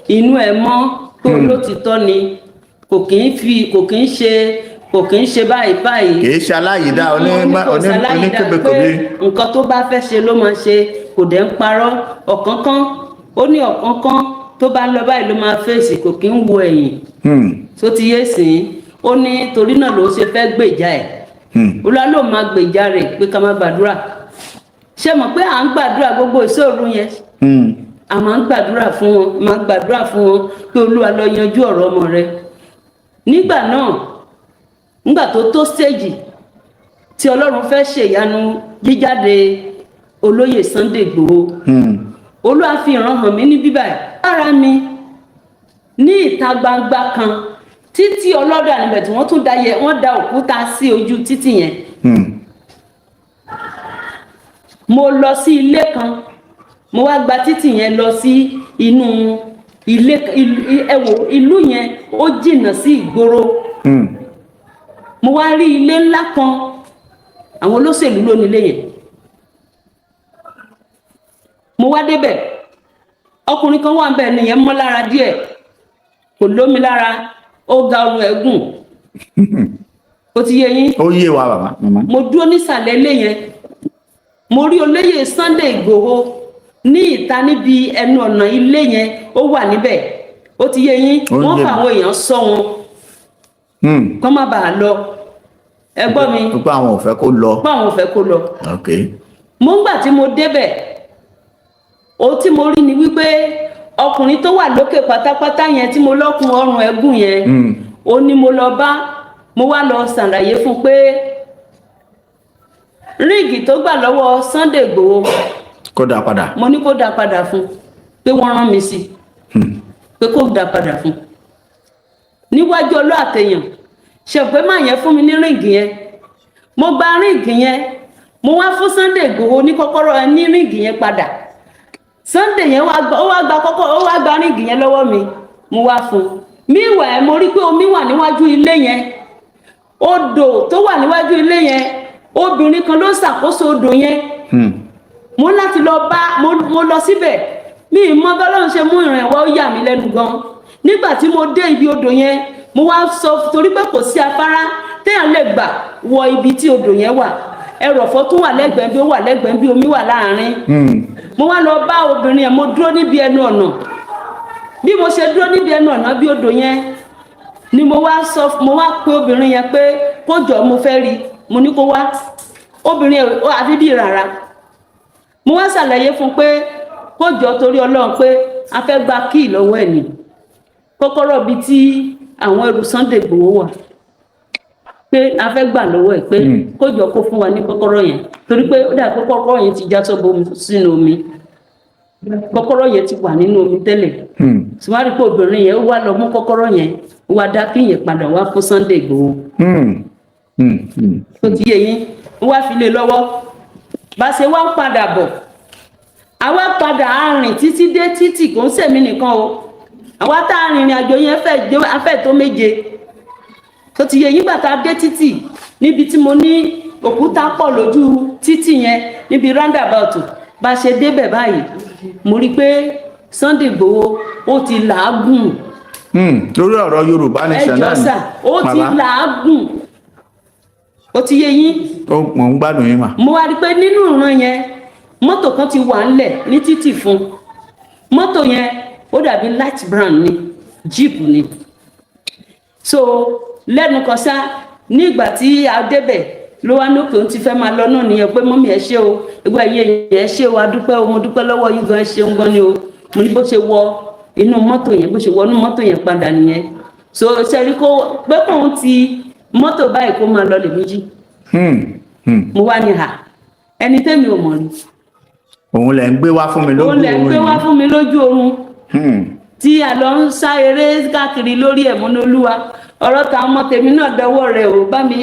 inú ẹ mọ́, pé olótìtọ́ ni, kò kì í ṣe báyìí báyìí. Kì í ṣe aláyìídá Kò sáláyìídá, oníkébékòbé. pé nǹkan tó bá fẹ́ ṣe ló máa ṣe. Kò dẹ̀ ń parọ́. Ọ̀kánkán, ó ní ọ̀kánkán tó bá ń lọ báyìí ló máa fèsì, kò kí ń wo ẹ̀yìn. Tó ti yé sìn, ó ní torí náà ló ṣe fẹ́ gbèjà ẹ̀. Olúwa ló máa gbèjà rẹ̀, pé ká má gbàdúrà. Ṣé mọ̀ pé à ń gbàdúrà gbogbo ìṣòro yẹn? A máa ń gbàdúrà fún wọn, máa ń gbàdúrà fún wọn pé Olúwa lọ yanjú ọ̀rọ̀ ọmọ rẹ. Nígbà náà, nígbà tó tó stage tí Ọlọ́run fẹ́ ṣèyanu jíjáde olóyè Sunday Igboho, Olúwa fi ìran hàn mí ní bíbá ẹ̀ lára mi ní ìta gbangba kan, títí ọlọ́dà níbẹ̀ tí wọ́n tún da yẹ, wọ́n da òkúta sí ojú títì yẹn. Mo lọ sí ilé kan, mo wá gba títì yẹn lọ sí inú ilé. Ẹ wò, ìlú yẹn ó jìnnà sí ìgboro. Mo wá rí ilé ńlá kan, àwọn olóṣèlú ló nílé yẹn. Mo wá débẹ̀, ọkùnrin kan wà níbẹ̀ nìyẹn, mọ́ lára díẹ̀, kò lómi lára, ó ga, ọrùn ẹ̀ gùn. Ó ti yé yín? Ó yé wa, bàbá, màmá. Mo dúró nísàlẹ̀ ilé yẹn, mo rí olóyè Sunday Ìgbòho ní ìta níbi ẹnu ọ̀nà ilé yẹn, ó wà níbẹ̀. Ó ti yé yín? Ó Wọ́n yé fa mi. àwọn èèyàn sọ wọn kọ́ má bàa lọ. Ẹ gbọ́ mi? Pé àwọn ò fẹ́ kó lọ. Pé àwọn ò fẹ́ kó lọ. Mo ń gbà tí mo débẹ̀, ohun tí mo rí ni wípé ọkùnrin tó wà lókè pátápátá yẹn tí mo lọ́kùn ọrùn ẹ̀gùn yẹn, ó ní mo lọ bá. Mo wá lọ ṣàlàyé fún un pé ring tó gbà lọ́wọ́ Sunday Igboho, Kó dá padà. Mo ní kó dá padà fún un, pé wọ́n rán mi sí i, pé kó dá padà fún un. Níwájú ọlọ́ àtẹ̀yàn ṣe pé má yẹn fún mi ní ring yẹn. Mo gba ring yẹn, mo wá fún Sunday Igboho ní kọ́kọ́rọ́ ẹ ní ring yẹn padà. Sunday yẹn wá gba, ó wá gba kọ́kọ́, ó wá gba ring yẹn lọ́wọ́ mi, mo wá fún un. Meanwhile, mo rí pé omi wà níwájú ilé yẹn. Odò tó wà níwájú ilé yẹn, obìnrin kan ló ń ṣàkóso odò yẹn. Mo ní láti lọ bá mo lọ síbẹ̀. Mi ì mọ bọ́lọ́run ṣe mú ìrìn ẹ̀wọ́, ó yà mí lẹ́nu gan. Nígbà tí mo dé ibi odò yẹn, mo wá sọ, torí pé kò sí afárá téèyàn lè gbà wọ ibi tí odò yẹn wà, ẹrọ̀fọ̀ tún wà lẹ́gbẹ̀ẹ́ bí ó wà lẹ́gbẹ̀ẹ́ bí omi wà láàárín. Mo wá lọ bá obìnrin yẹn, mo dúró níbi ẹnu ọ̀nà. Bí mo ṣe dúró níbi ẹnu ọ̀nà bí odò yẹn ni mo wá sọ, mo wá pe obìnrin yẹn pé kó jọ, mo fẹ́ rí. Mo ní kó wá. Obìnrin yẹn ó àfi bí rárá. Mo wá ṣàlàyé fún un pé kó jọ, torí Ọlọ́run, pé a fẹ́ gba key lọ́wọ́ ẹ̀ ní kọ́kọ́rọ́ bíi tí àwọn ẹrù Sunday Igboho wà, pé a fẹ́ gbà lọ́wọ́ ẹ̀, pé kó jọ, kó fún wa ní kọ́kọ́rọ́ yẹn, torí pé ó dà pé kọ́kọ́rọ́ yẹn ti já sọ́bọ̀ sínú omi. Kọ́kọ́rọ́ yẹn ti wà nínú omi tẹ́lẹ̀. Tí wọ́n á rí pé obìnrin yẹn, ó wá lọ mú kọ́kọ́rọ́ yẹn, ó wá dá key yẹn padà wá fún Sunday Igboho. Tó ti yé yín? Ó wá fi lé lọ́wọ́. Bá ṣe wá ń padà bọ̀, àwa padà á rìn títí dé títì. Kò ń sèmi nìkan o, àwa tá a rìnrìn àjò yẹn fẹ́ dé afẹ́ tó méje. Tó ti yé yín? Gbà tá a dé títì níbi tí mo ní òkúta pọ̀ lójú títì yẹn, níbi roundabout, bá a ṣe débẹ̀ báyìí, mo rí i pé Sunday Igboho ó ti làágùn. Lórí ọ̀rọ̀ Yorùbá nation Ẹ náà jọ̀ọ́ ni. sà, ó ti Bàbá. làágùn. Ó ti yé yín? Ó mò ń gbádùn yín mà. Mo wá rí i pé nínú ìran yẹn, mọ́tò kan ti wà ńlẹ̀ ní títì fún mọ́tò yẹn. Ó dàbí light brown ni, jeep ni. So lẹ́nu kan ṣá, ní ìgbà tí a débẹ̀, ló wá ní òkè, òun ti fẹ́ máa lọ náà nìyẹn, pé mummy, ẹ ṣé o, ìgbà yẹn, ẹ ṣé o, adúpẹ́ o, mo dúpẹ́ lọ́wọ́ yín gan, ẹ ṣeun gan ni o. Mo ní bó ṣe wọ inú mọ́tò yẹn, bó ṣe wọ inú mọ́tò yẹn padà nìyẹn. So ṣe rí kó pé kóun ti mọ́tò báyìí kó máa lọ lè méjì. Mo wá ní hà ẹni tẹ́mi ò mọ̀ rí. Òun lẹ̀ ń gbé wá fún mi lójú Òun lẹ̀ ń gbé wá oorun fún mi lójú oorun yìí. Tí a lọ ń sá eré káàkiri lórí ẹ̀. Múnolúwa, ọ̀rọ̀ táwọn ọmọ tèmi náà dọwọ́ rẹ̀ o, bá mi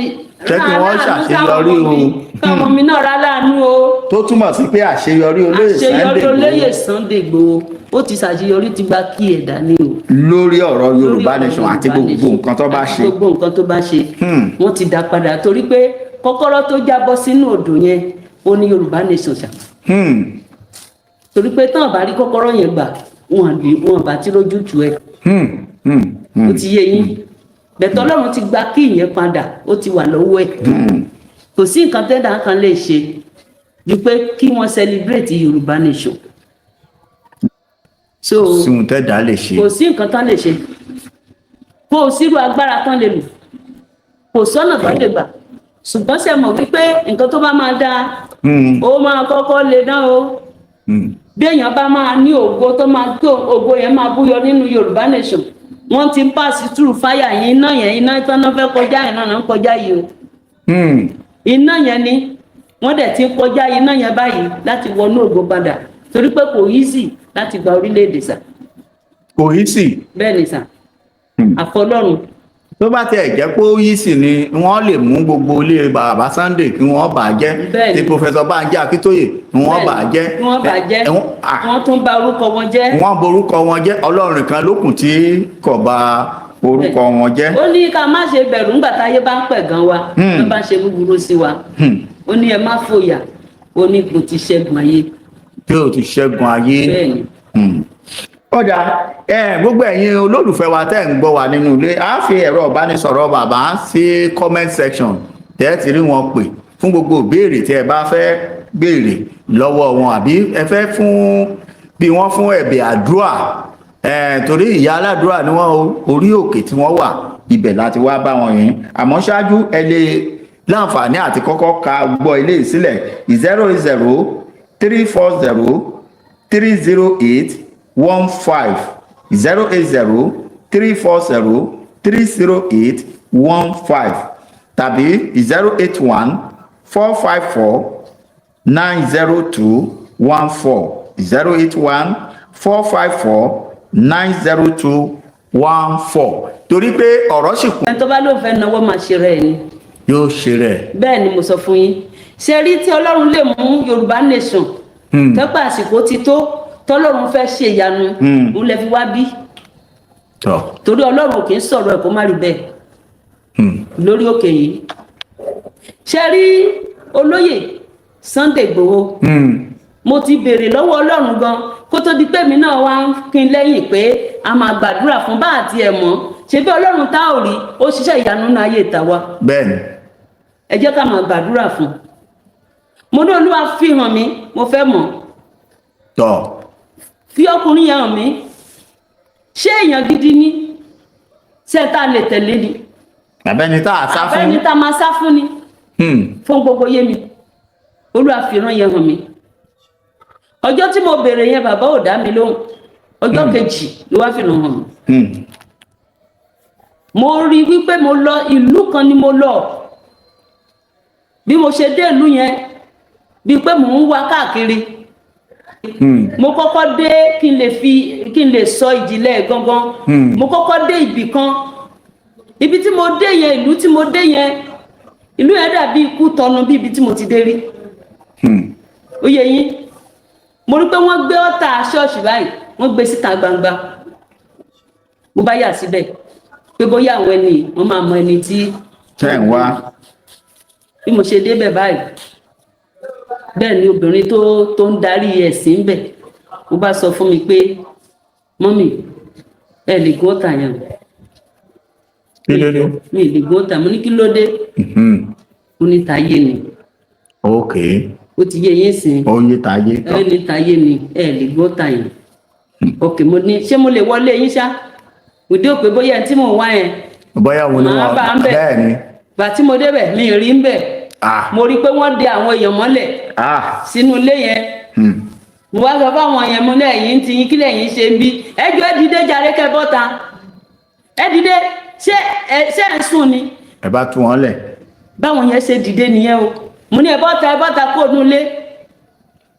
Jẹ́ kí rán wọ́n aláàánú ṣàṣeyọrí sáwọn ọmọ o. mi, káwọn ọmọ mi náà rà láàánú o. Tó túmọ̀ sí pé àṣeyọrí olóyè Àṣeyọrí Sunday olóyè Igboho Sunday Igboho, ó ti ṣàṣeyọrí, ti gba key ẹ̀dá ní o. Lórí ọ̀rọ̀ Yorùbá Lórí ọ̀rọ̀ nation àti Yorùbá gbogbo nation nǹkan tó bá àti ṣe. gbogbo nǹkan tó bá ṣe, wọ́n ti dá padà, torí pé kọ́kọ́rọ́ tó jábọ́ sínú odò yẹn, ó ní Yorùbá nation ṣá. Torí pé tán bá rí kọ́kọ́rọ́ yẹn gbà, wọn lè wọn bá tí lójú tù ẹ. Ó ti yé yín? Bẹ̀tẹ̀ Ọlọ́run ti gba key yẹn padà, ó ti wà lọ́wọ́ ẹ̀. Kò sí nǹkan tẹ́dà kan lè ṣe. Ju pé kí wọ́n celebrate Yorùbá nation. So Sí ohun tẹ́dá lè ṣe. Kò sí nǹkan tán lè ṣe, kò sírú agbára tán lè lò, kò sọ́nà tán lè gbà. Ṣùgbọ́n ṣe mọ̀ wípé nǹkan tó bá máa dáa, ó máa kọ́kọ́ lè dán o. Bí èèyàn bá máa ní ògo tó máa tó, ògo yẹn máa búyọ nínú Yorùbá nation. Wọ́n ti ń pass through fire yẹn, iná yẹn, iná tán náà fẹ́ kọjá yẹn náà ń kọjá yìí o. Iná yẹn ni wọ́n dẹ̀ ti ń kọjá, iná yẹn báyìí, láti wọnú ògo padà, torí pé kò easy láti gba orílẹ̀-èdè sà. Kò easy. Bẹ́ẹ̀ ni sà. Àfọlọ́run. Tó bá tiẹ̀ jẹ́ pé ó easy ni, wọ́n lè mú gbogbo ilé bàbá Sunday kí wọ́n bà á jẹ́. Ti Professor Banji Akíntóyè kí wọ́n bà á jẹ́. Kí wọ́n bà á jẹ́. Wọ́n tún bà orúkọ wọn jẹ́. Wọ́n borúkọ wọn jẹ́. Ọlọ́run nìkan lókùn tí kò bà orúkọ wọn jẹ́. Ó ní ká má ṣe bẹ̀rù ńgbà táyé bá ń pẹ̀gàn wa, tó bá ń ṣe búburú sí wa. Ó ní ẹ má fòyà, ó ní kò ti ṣẹ́gun ayé. Tí ó ti ṣẹ́gun ayé. Bẹ́ẹ̀ ni. Ọ̀dà ẹ, gbogbo ẹ̀yin olólùfẹ́ wa tẹ́ ń gbọ́ wa nínú ilé, á fi ẹ̀rọ ìbánisọ̀rọ̀ bàbá sí comment section tẹ́ ẹ ti rí wọn pè fún gbogbo ìbéèrè tí ẹ bá fẹ́ béèrè lọ́wọ́ wọn, àbí ẹ fẹ́ fún bí wọ́n fún ẹ̀bẹ̀ àdúrà ẹ̀, torí ìyá aládùúrà ni wọ́n o. Orí òkè tí wọ́n wà, ibẹ̀ láti wá bá wọn yìí. Àmọ́ ṣáájú, ẹ lè láǹfààní àti kọ́kọ́ ka gbọ́ ilé sílẹ̀: 08034030815, 08034030815, tàbí 08145490214, 08145490214, torí pé ọ̀rọ̀ sì kún. Ẹni tó bá lóun fẹ́ náwó máa ṣe rẹ̀ ni. Yóò ṣe rẹ̀. Bẹ́ẹ̀ ni mo sọ fún yín. Ṣe rí tí Ọlọ́run lè mú Yorùbá nation, tẹ́pẹ́ àsìkò ti tó tọ́lọ́run fẹ́ ṣe ìyanu, òun lè fi wá bí. Torí Ọlọ́run kì í sọ̀rọ̀ ẹ̀ kó má rí bẹ́ẹ̀. Lórí òkè yìí, ṣe rí olóyè Sunday Igboho, mo ti béèrè lọ́wọ́ Ọlọ́run gan kó tó di pé mi náà wá ń kín lẹ́yìn pé a máa gbàdúrà fún bá àti ẹ̀ mọ́. Ṣe bí Ọlọ́run tá ò rí, ó ṣiṣẹ́ ìyanu náà ayé ìta wa. Ẹ jẹ́ ká máa gbàdúrà fún. Mo ní Olúwa fi hàn mí, mo fẹ́ mọ̀. Fi ọkùnrin yẹn hàn mí. Ṣé èèyàn gidi ni? Ṣé tá a lè tẹ̀lé ni? Àbẹ́ni tá a sá fún. Àbẹ́ni tá a máa sá fún ni? Fún gbogbo yé mi, Olúwa fi ràn yẹn hàn mí. Ọjọ́ tí mo béèrè yẹn, bàbá ò dá mi lóhùn. Ọjọ́ kejì ló wá fi ràn hàn mí. Mo rí wípé mo lọ ìlú kan ni mo lọ. Bí mo ṣe dé ìlú yẹn, bíi pé mò ń wá káàkiri. Mo kọ́kọ́ dé, kí n lè fi kí n lè sọ ìjìnlẹ̀ gangan. Mo kọ́kọ́ dé ibì kan. Ibi tí mo dé yẹn, ìlú tí mo dé yẹn, ìlú yẹn dàbí ikú tọnu bí ibi tí mo ti dé rí. Ó yẹ yín, mo rí pé wọ́n gbé ọ̀tá ṣọ́ọ̀ṣì báyìí, wọ́n gbé síta gbangba. Mo bá yà síbẹ̀ pé bóyá àwọn ẹni wọ́n máa mọ ẹni tí Tẹ́ ń wá. Bí mo ṣe débẹ̀ báyìí, bẹ́ẹ̀ ni obìnrin tó ń darí ẹ̀sìn ń bẹ̀, ó bá sọ fún mi pé, "Mummy, ẹ lè gún ọ̀tà yẹn o." Kí ló dé? Mi lè gún ọ̀tà. Mo ní kí ló dé? Ó ní tayé ni. Ó ti yé yín sìn. Ó yé tayé. Ẹ ní tayé ni, ẹ lè gún ọ̀tà yẹn. Ok, mo ní ṣé mo lè wọlé yín ṣá, òde òpè bóyá ẹni tí mò ń wá yẹn Bóyá òun ni màá wọn. bá ń bẹ̀. Bẹ́ẹ̀ ni. Gbà tí mo débẹ̀, mi ì rí ń bẹ̀. Mo rí i pé wọ́n de àwọn èèyàn mọ́lẹ̀ sínú ilé yẹn. Mo wá sọ fáwọn yẹn, mo ní ẹ̀yìn tí yín, kí lẹ̀yin ṣe ń bí? Ẹjọ́, ẹ dìde jàre, kẹ́ bọ́ta, ẹ dìde. Ṣé ẹ ṣé ẹ ń sùn ni? Ẹ bá tú wọn lẹ̀. Báwọn yẹn ṣe dìde nìyẹn o. Mo ní ẹ bọ́ta, ẹ bọ́ta kó nu ilé.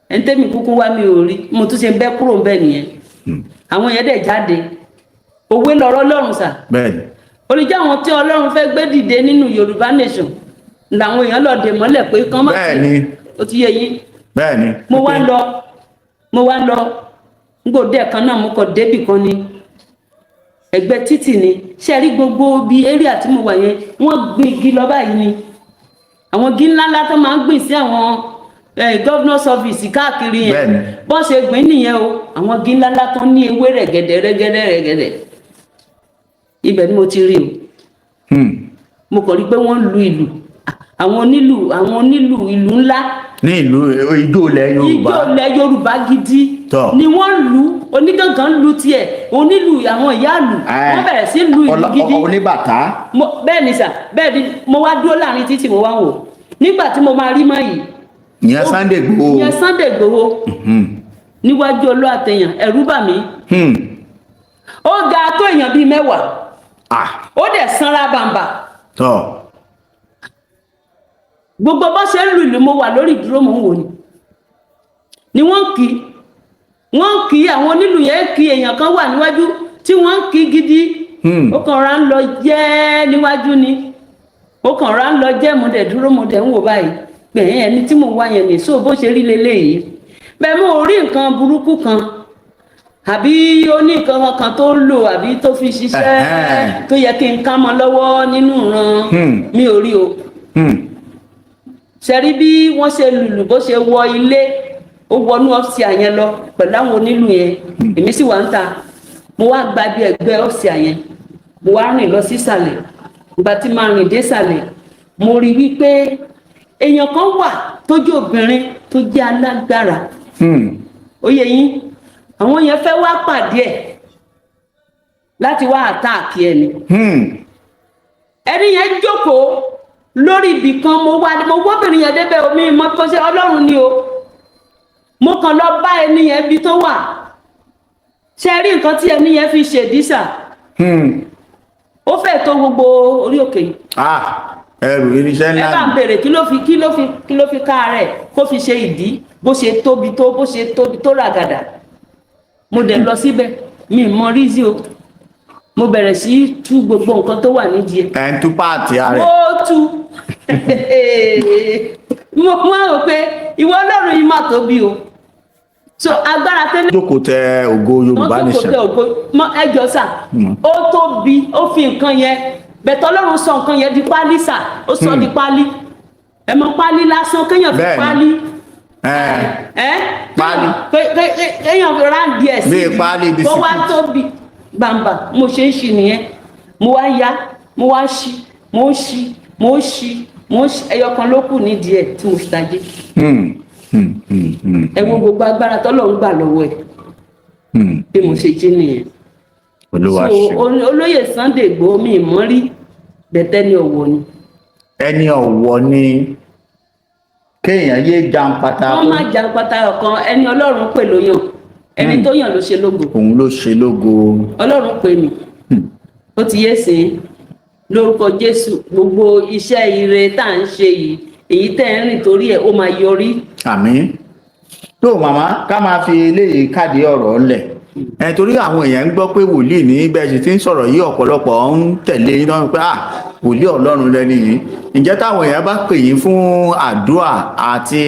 Ẹni tẹ́mi kúkú wá, mi ò rí. Mo tún ṣe bẹ́ kúrò ń bẹ̀ nìyẹn. Àwọn yẹn dẹ̀ jáde. Òwe lọ̀rọ̀ Ọlọ́run sà. Bẹ́ẹ̀ ni. Ó lè jẹ́ àwọn tí Ọlọ́run fẹ́ gbé dìde nínú Yorùbá nation làwọn èèyàn lọ dè mọ́lẹ̀ pé kán má. Bẹ́ẹ̀ ni. Ó ti yé yín. Bẹ́ẹ̀ ni. Mo wá lọ ngbò dé kan náà, mo kọ débì kan ní ẹ̀gbẹ́ títì ni. Ṣe rí gbogbo bí area tí mo wà yẹn, wọ́n gbin igi lọ báyìí ni, àwọn igi ńláńlá tó máa ń gbìn sí àwọn governor's office káàkiri yẹn. Bọ́n ṣe gbìn nìyẹn o, àwọn igi ńláńlá tó ní ewé rẹ̀gẹ̀dẹ̀ rẹ̀gẹ̀dẹ̀ rẹ̀gẹ̀dẹ̀. Ibẹ̀ ni mo ti rí o. Mo kàn rí pé wọ́n ń lu ìlù. Àwọn onílù ìlú ńlá. Ní ìlú ijó ilẹ̀ Yorùbá. Ijó ilẹ̀ Yorùbá gidi. Ni wọ́n lu, onígangan lu tiẹ̀, onílù, àwọn ìyáàlù, wọ́n bẹ̀rẹ̀ sí lu ìlú gidi. Oníbàtà. Bẹ́ẹ̀ ni sir, bẹ́ẹ̀ ni. Mo wá dúró láàrin títì, mo wá wò. Nígbà tí mo máa rí mọ́ yìí, Ìyẹn Sunday Igboho. Ìyẹn Sunday Igboho. Níwájú olú àtẹyàn, ẹ̀rù bà mí. Ó ga tó èèyàn bíi 10. Ó dẹ̀ sanra bàǹbà. Gbogbo bó ṣe ń lu ìlú, mo wà lórí ìdúró, mò ń wò ni wọ́n ń kí, wọ́n ń kí, àwọn onílù yẹn ń kí. Èèyàn kan wà níwájú tí wọ́n ń kí gidi. Ó kàn ra ń lọ jẹ́ níwájú ni, ó kàn ra ń lọ jẹ́. Mo dẹ̀ dúró, mo dẹ̀ ń wò báyìí pé ẹni tí mò ń wá yẹn ní. So bó ṣe rí leléyìí bẹ́ẹ̀, mo rí nǹkan burúkú kan àbí ó ní nǹkan kan tó ń lò àbí tó fi ṣiṣẹ́ tó yẹ kí n ká mọ́ lọ́wọ́ nínú ìran. Mi ò rí o. Ṣe rí bí wọ́n ṣe lùlù, bó ṣe wọ ilé, ó wọnú ọ́fíìsì yẹn lọ pẹ̀lú àwọn onílù yẹn. Èmi sì wà ń ta. Mo wá gba bí ẹgbẹ́ ọ́fíìsì yẹn, mo wá rìn lọ sísàlẹ̀. Ìgbà tí màá rìn désàlẹ̀, mo rí wípé èèyàn kan wà tó jẹ́ obìnrin tó jẹ́ alágbára. Ó yẹ yín, àwọn yẹn fẹ́ wá pàdé ẹ̀ láti wá attack ẹ̀ ni. Ẹni yẹn jókòó lórí ibì kan. Mo wá, mo wọ́bìnrin yẹn débẹ̀, omi mo kọ́ sí Ọlọ́run ni o. Mo kàn lọ bá ẹni yẹn bí tó wà. Ṣe rí nǹkan tí ẹni yẹn fi ṣèdí sir? Ó fẹ́ tó gbogbo orí òkè yìí. Ah, ẹrù irinṣẹ́ Ẹ ńlá bá ń ni. bèrè kí ló fi ká rẹ̀ kó fi ṣe ìdí, bó ṣe tóbi tó, bó ṣe tóbi tó ràgàdà. Mo dẹ̀ lọ síbẹ̀, mi mọ rízì o. Mo bẹ̀rẹ̀ sí í tú gbogbo nǹkan tó wà nídìí ẹ̀. Ẹ̀ ń tú part rẹ̀. Mo tú, mo máa rò pé ìwọ Ọlọ́run yìí má tóbi o. So agbára tẹ́lẹ̀ Jókòó tẹ ògo Yorùbá wọ́n tó kò nation. tẹ ògo ẹjọ́ sir. Ó tóbi, ó fi nǹkan yẹn bẹ̀tẹ̀. Ọlọ́run sọ nǹkan yẹn di pálí sir, ó sọ di pálí. Ẹ mọ pálí lásán, kéèyàn fi pálí ẹ Pálí. Kéèyàn fi round ẹ̀ sí Bíi pálí kó wá bisikíìtì. tóbi gbàǹbà. Mo ṣe ń ṣi nìyẹn. Mo wá ya, mo wá ṣí, mo ń ṣí, mo ń ṣí, mo ń ṣí. Ẹyọ kan ló kù nídìí ẹ̀ tí mo fi tají. Ẹ wo gbogbo agbára tọ́lọ́run gbà lọ́wọ́ ẹ̀. Bí mo ṣe jí nìyẹn. Olúwa So ṣe. Olóyè Sunday Igboho, mi ìmọ̀ rí bẹ̀tẹ́ ní ọ̀wọ̀ ni. Ẹni ọ̀wọ̀ ni, kéèyàn yé jàǹpátá. Wọ́n má jàǹpátá ọ̀kan. Ẹni Ọlọ́run pè ló yàn, ẹni tó yàn ló ṣe lógo. Òun ló ṣe lógo. Ọlọ́run pè mí. Ó ti yé sí i. Lórúkọ Jésù, gbogbo iṣẹ́ ire tá à ń ṣe yìí, èyí tẹ́ ń rìn torí ẹ̀, ó máa yọrí. Àmín. Tó màmá, ká máa fi eléyìí káàdì ọ̀rọ̀ ńlẹ̀ ẹ, torí àwọn èèyàn ń gbọ́ pé wòlíì ní bẹ́ẹ̀ ṣe ti ń sọ̀rọ̀ yìí, ọ̀pọ̀lọpọ̀ ń tẹ̀lé yín náà pé à wòlíì Ọlọ́run lẹ́ni yìí. Ǹjẹ́ táwọn èèyàn bá pè yín fún àdúrà àti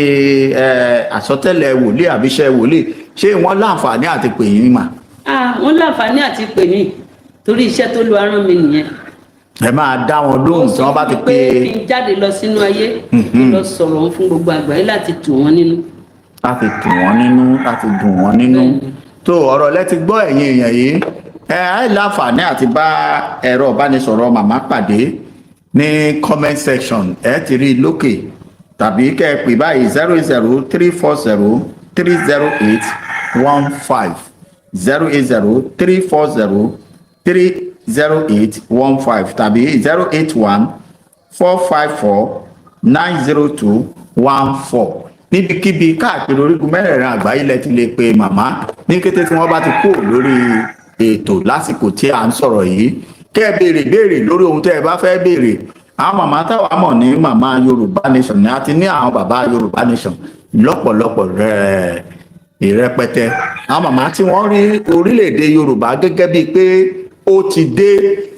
àsọtẹ́lẹ̀ wòlíì àbíṣẹ́ wòlíì, ṣé wọ́n láǹfààní àti pè yín mà? Ah, wọ́n láǹfààní àti pè mí, torí iṣẹ́ tó lu arán mi nìyẹn. Ẹ máa dá wọn lóhùn tí wọ́n bá ti pé pé kí n jáde lọ sínú ayé, kí n lọ sọ̀rọ̀ wọn fún gbogbo àgbáyé láti tù wọ́n nínú. Láti tù wọ́n nínú, láti dùn wọ́n nínú. Bẹ́ẹ̀ni. Tó ọ̀rọ̀ lẹ ti gbọ́, ẹ̀yin èèyàn yìí. Ẹ ẹ láǹfààní àti bá ẹ̀rọ ìbánisọ̀rọ̀ màmá pàdé ní comment section, ẹ ti rí i lókè, tàbí kẹ́ ẹ pè báyìí: 00340 308 15, 08034030815, tàbí 08145490214. Níbikíbi káàkiri orígun mẹ́rẹ̀ẹ̀rin àgbáyé lẹ ti lè pe màmá ní kété tí wọ́n bá ti kúrò lórí ètò lásìkò tí à ń sọ̀rọ̀ yìí, kẹ́ ẹ béèrè béèrè lórí ohun tẹ́ ẹ bá fẹ́ béèrè. Àwọn màmá táwa mọ̀ ní màmá Yorùbá nation ni a ti ní àwọn bàbá Yorùbá nation lọ́pọ̀lọpọ̀ rẹ̀ ìrẹpẹtẹ, àwọn màmá tí wọ́n rí orílẹ̀-èdè Yorùbá gẹ́gẹ́ bíi pé ó ti dé,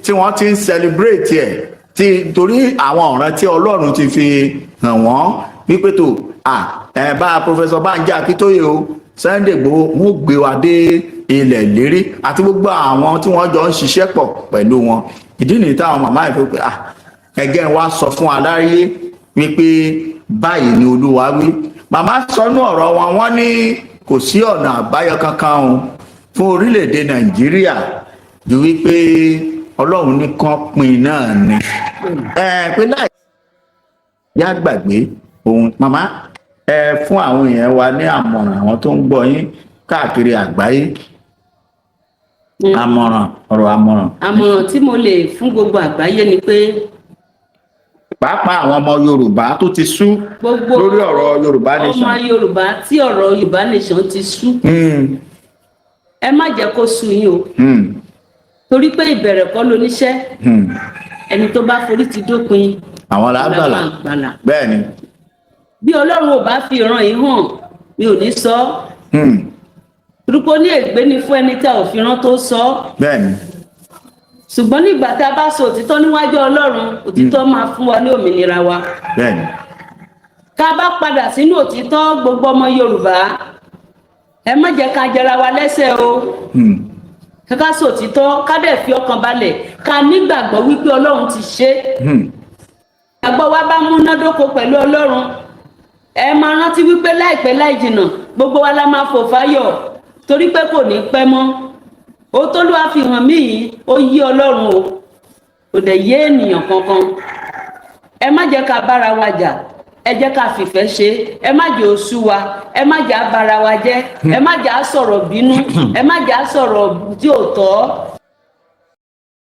tí wọ́n ti ń celebrate ẹ̀, tí torí àwọn ọ̀ràn tí Ọlọ́run ti fi hàn wọ́n wípé tó à ẹ bá Professor Banji Akíntóyè o, Sunday Igboho, wọ́n gbé wa dé ilẹ̀ ìlérí, àti gbogbo àwọn tí wọ́n jọ ń ṣiṣẹ́ pọ̀ pẹ̀lú wọn. Ìdí nìyí táwọn màmá yìí fi pé à ẹgẹ́ wa sọ fún aláyé wípé báyìí ni Olúwa wí. Màmá sọnú ọ̀rọ̀ wọn, wọ́n ní kò sí ọ̀nà àbáyọ kankan o fún orílẹ̀-èdè Nàìjíríà ju wípé Ọlọ́run nìkan pin náà ni ẹ pé láì Yá gbàgbé ohun. Màmá, ẹ fún àwọn èèyàn wa ní àmọ̀ràn, àwọn tó ń gbọ́ yín káàkiri àgbáyé, àmọ̀ràn, ọ̀rọ̀ àmọ̀ràn. Àmọ̀ràn tí mo lè fún gbogbo àgbáyé ni pé pàápàá àwọn ọmọ Yorùbá tó ti sú gbogbo lórí ọ̀rọ̀ Yorùbá ọmọ nation. Yorùbá tí ọ̀rọ̀ Yorùbá nation ti sú, ẹ má jẹ́ kó sú yín o, torí pé ìbẹ̀rẹ̀ kọ́ loníṣẹ́. Ẹni tó bá forí ti dópin àwọn làgbàlà. làwọn àgbàlà. Bẹ́ẹ̀ ni. Bí Ọlọ́run ò bá fi ìran yìí hàn, mi ò ní sọ ọ́, torí pé ó ní ègbé ni fún ẹni tí a ò fi rán tó sọ ọ́. Bẹ́ẹ̀ ni. Ṣùgbọ́n nígbà tá a bá sọ òtítọ́ níwájú Ọlọ́run, òtítọ́ máa fún wa ní òmìnira wa. Bẹ́ẹ̀ ni. Ká bá padà sínú òtítọ́, gbogbo ọmọ Yorùbá, ẹ má jẹ́ ká jẹra wa lẹ́sẹ̀ o. Ká sọ òtítọ́, ká dẹ̀ fi ọkàn balẹ̀, ká nígbàgbọ́ wípé Ọlọ́run ti ṣe é. Ìgbàgbọ́ wa bá múnádóko pẹ̀lú Ọlọ́run, ẹ máa rántí wípé láìpẹ́ láì jìnnà, gbogbo wa la máa fò fáyọ̀, torí pé kò ní pẹ́ mọ́. Ó tólúwa fi hàn mí yìí, ó yí Ọlọ́run o, kò dẹ̀ yé ènìyàn kankan. Ẹ má jẹ́ ká bára wa jà, ẹ jẹ́ ká fìfẹ́ ṣe. Ẹ má jẹ́ ó sú wa, ẹ má jẹ́ á bára wa jẹ́, ẹ má jẹ́ á sọ̀rọ̀ bínú, ẹ má jẹ́ á sọ̀rọ̀ tí ò tọ́.